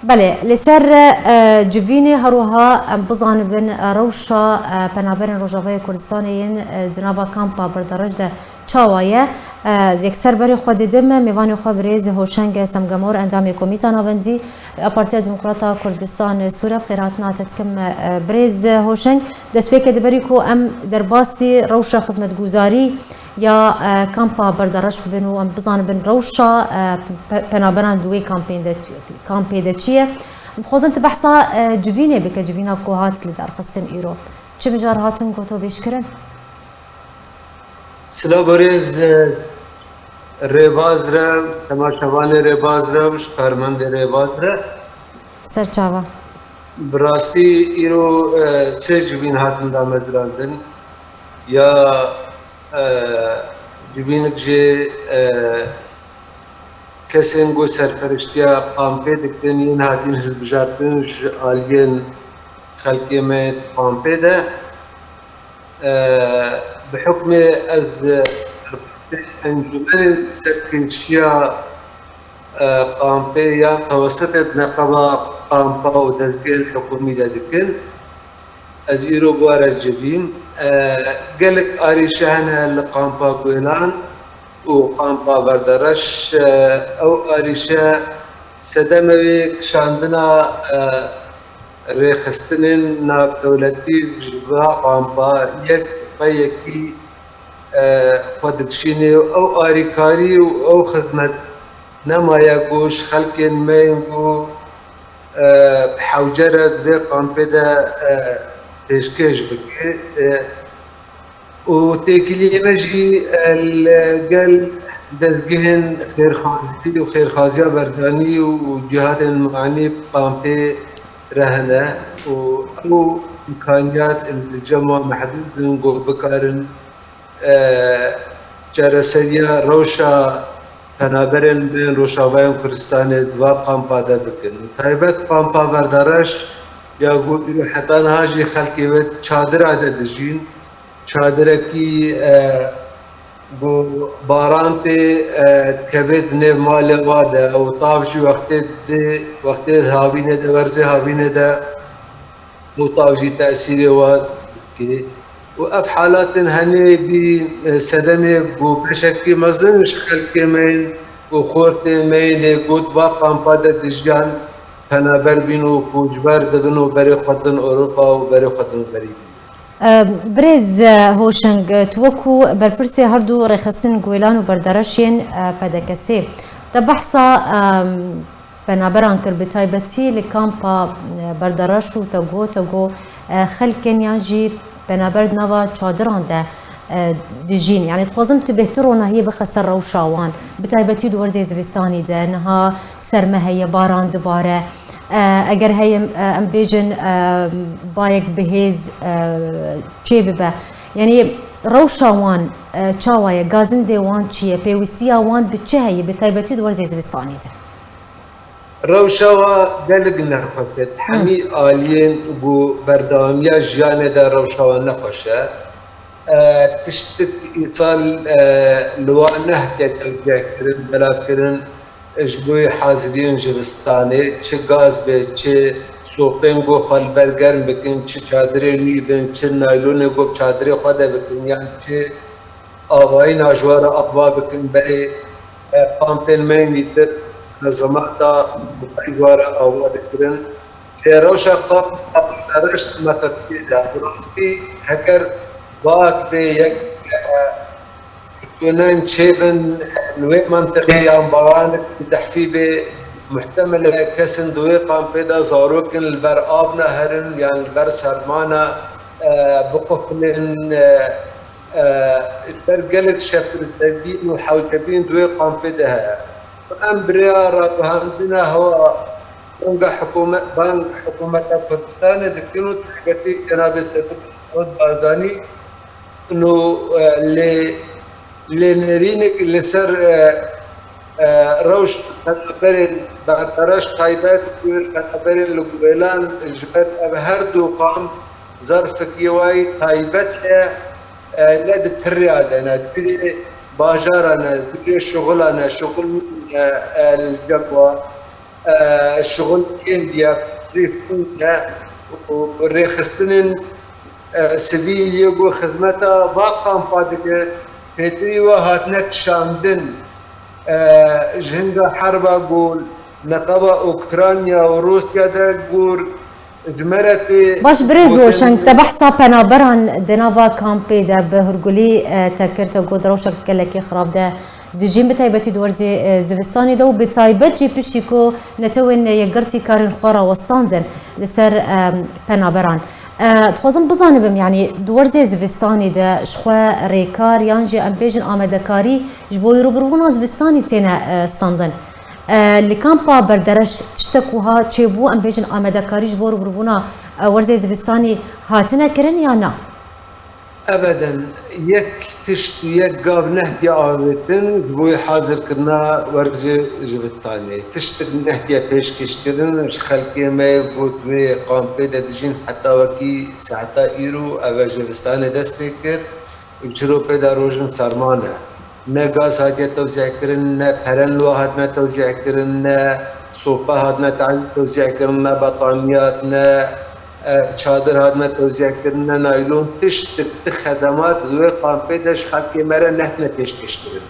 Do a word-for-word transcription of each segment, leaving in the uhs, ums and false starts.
Belê, li ser, e, civînê her wiha em bizanibin, e, rewşa, e, penaberên Rojavayê Kurdistanê yên, e, di nava kampa Berdereş de çawa ye. E, yekser berê xwe didim, mêvanê xwe birêz Hoşeng Semgemor, endamê Komîta Navendî ya Partiya Demokrata Kurdistan, Sûre, bi xêrhatina te dikim, e, birêz Hoşeng. Destpêkê di berî ku em derbasî rewşa xizmetguzarî ya, e, kampa Berdereş bibin û em bizanibin rewşa, e, pe-, penaberan di wê kampên de, kampê de çi ye. Em dixwazin tu behsa, e, civînê bike, civîna ku hat li darxistin îro. Çi mijar hatin gotobêjkirin? Silav birêz, e, rêbaz re, temaşevanê rêbaz re û ji karmendê rêbaz re. Serçava. Bi rastî îro, e, sê civîn hatin damezrandin. Ya, e, civînik jê, e, kesên ku serperiştiya kampê dikin, yên hatin hilbijartin ji aliyên xelkê me yê kampê de. E, bi hukmê ez, e, encûmenên serkêşiya, e, kampê yan tewesitê di neqeba kampa û dezgehên hikûmî de dikin. Ez îro bi we re civîm. E, gelek arîşe hene li kampa Guêlan û kampa Berdereş. E, ew arîşe sedemê wê kişandina, e, rêxistinên navdewletî ji vira kampa yek be yekî, e, xwe dikişîne û ew arîkarî û ew xizmet nemaye ku ji xelkên me yên ku, e, hewce re di vê kampê de, e, pêşkêş bike. E, û têkiliyê me jî, e, li gel dezgehên xêrxwazî û xêrxwaziya berdanî û cihatên manî kampê re hene û ew îmkaniyat li cem wan mehdûd in ku bikarin, e, çareseriya rewşa penaberên bên Rojavayên Kurdistanê di va kampa de bikin. Taybet kampa Berdereş ya ku îro heta niha jî xelkê wê çadira de dijîn. Çadirekî, e, ku baran tê, e, dikeve di nêv malê wa de û tav jî wextê dê, wextê havînê de, werzê havînê de û tav jî tesîrê wa dike. Û ev halatên henê bî, e, sedemê ku beşekî mezin ji xelkê me yên û xortê me yên ê ku di va kampa de dijiyan penaber bîn û koçber dibin û berê xwe din Ewropa û berê xwe din berî. E, birêz, e, Hoşeng, e, tu wekû berpirsê her du rêxistin Guêlan û Berdereş yên, e, P D K S'ê, te behsa, e, penaberan kir, bi taybetî li kampa, e, Berdereş û te got, te got, e, xelkên yan jî penaber di nava çadiran de, e, dijîn. Yanî dixwazim tu bêhtir ronahiyê bixe ser rewşa wan, bi taybetî di werzê zivistanî de, niha serme heye, baran dibare. E, eger heye, e, em bêjin, e, bayek bihêz, e, çêbibe. Yanî rewşa wan, e, çawa ye? Gazindê wan çi ye? Pêwîstiya wan bi çi heye? Bi taybetî di werzê zivistanî de. Rewşa wa gelek nexweş e. Di Hı. hemî aliyên ku berdewamiya jiyanê de rewşa wa nexweş e. E, tiştik îsal, e, li wan nehatiye tewcihkirin, belavkirin, ji bo haziriyên zivistanê, çi gaz be, çi soqên ku xwe li ber germ bikin, çi çadirên nû bin, çi naylonê ku bi çadirê xwe de bikin, yan çi avayîna ji we re ava bikin, berê, e, kampên me yên dîtir nizamata ji we re ava dikirin. Lê rewşa kampa Berdereş di meqetikê de, bi rastî heger bak bê yek, e, bitunin çêbin, e, li wê mentiqê yan bayanek bi tehfî bê, muhtemel e kesên di wê kampê de zarok in li ber av ne herin yan li ber sermana, e, biqufilin, e, e, ji ber gelek şerpirestî û hewcebîn di wê kampê de heye. Em bi rêya ragihandina hewa banga hikûmet, bang hikûmeta Kurdistanê dikin û taybetî Cenabê Sedr Mesûd Barzanî û, e, lê, lê nêrînek li ser, e, e, rewş penaberên Berdereş taybet û penaberên li Guêlan ji ber ev her du qam zerfekî wayî taybet e, e, ne di tirya de ne, di rê bajara ne, di rê şixula ne, şixul, e, e, li cem wa. e, şixulkên diyaktirî ne û rêxistinên, e, sivîl yê ku xizmeta va kampa dike, pêtirî we hatine kişandin, e, ji hinga herba ku neqeba Ukrayna û Rûsya de ku ji me re tê Baş birêz gotin. Hoşeng, te behsa penaberan di nava kampê de bi hurgulî, e, te kir, te got rewşek gelekî xirab de dijîn, bi taybetî di werzê, e, zivistanê de û bi taybet jî piştî ku netewên yekgirtî karên xwe rawestandin li ser, e, penaberan. E, dixwazim bizanibim, yanî di werzê zivistanê de ji xwe rêkar yan jî em bêjin amadekarî ji bo rûbirûbûna zivistanê têne, e, standin. E, li kampa Berdereş tiştek wiha çêbû, em bêjin amadekarî ji bo rûbirûbûna, e, werzê zivistanî hatine kirin ya na? Ebeden, yek tişt û yek gav nehtiye avêtin ji bo hazirkirina werzê zivistanê. Tiştek nehtiye pêşkêşkirin ji xelkê me yê ku di wê kampê de dijîn heta wekî saeta îro ev e zivistanê dest pê kir. Çiro pê de rojin serman e. Ne gaz hatiye tewzîhkirin, ne peren li we hatine tewzîhkirin, ne sopa hatine te-, tewzîhkirin, ne betaniyat, ne, e, çadir hatine tewzîhkirin, ne naylon. Tiştik, ti xedemat di wê kampê de ji xelkê me re nehatine pêşkêşkirin.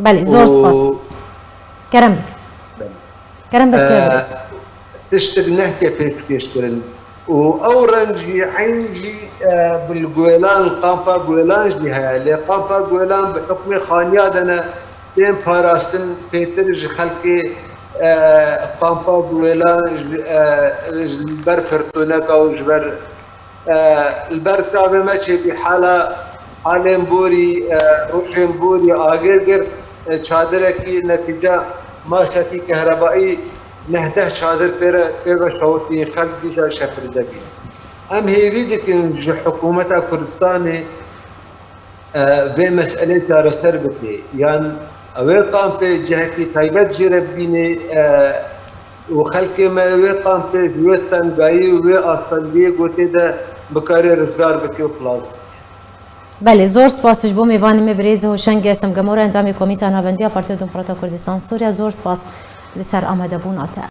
Belê, zor Û spas. Kerem bike. Belê. Kerem bike, e, birêz. Tiştik nehtiye pêşkêşkirin. Û ew reng jî, eyn jî, e, bi li Guêlan, kampa Guêlan jî heye. Lê kampa Guêlan bi hukmê xaniya de ne, tên parastin, pêtir ji xelkê, e, kampa Guêlan ji, e, ji ber firtûneka û ji ber E, li ber çavê me çêbî hala halên borî, e, rojên borî agir girt, e, çadirekî netîca masekî kehrebayî neh deh çadir pê re, pê ve şewitîn, xelk dîsa şepirde bî. Em hêvî dikin ji hikûmeta Kurdistanê, e, vê meselê çareser bike. Yan ew ê kampê cihekî taybet jê re bibîne, e, û xelkê me wê kampê ji wê tengayî û wê astengiyê gotê de bikare rizgar bike û xilas bike. Belê, zor spas ji bo mêvanê me birêz Hoşeng Semgemora, endamê Komîta Navendî ya Partiya Demokrata Kurdistan Sûriya. Zor spas li ser amadebûna te.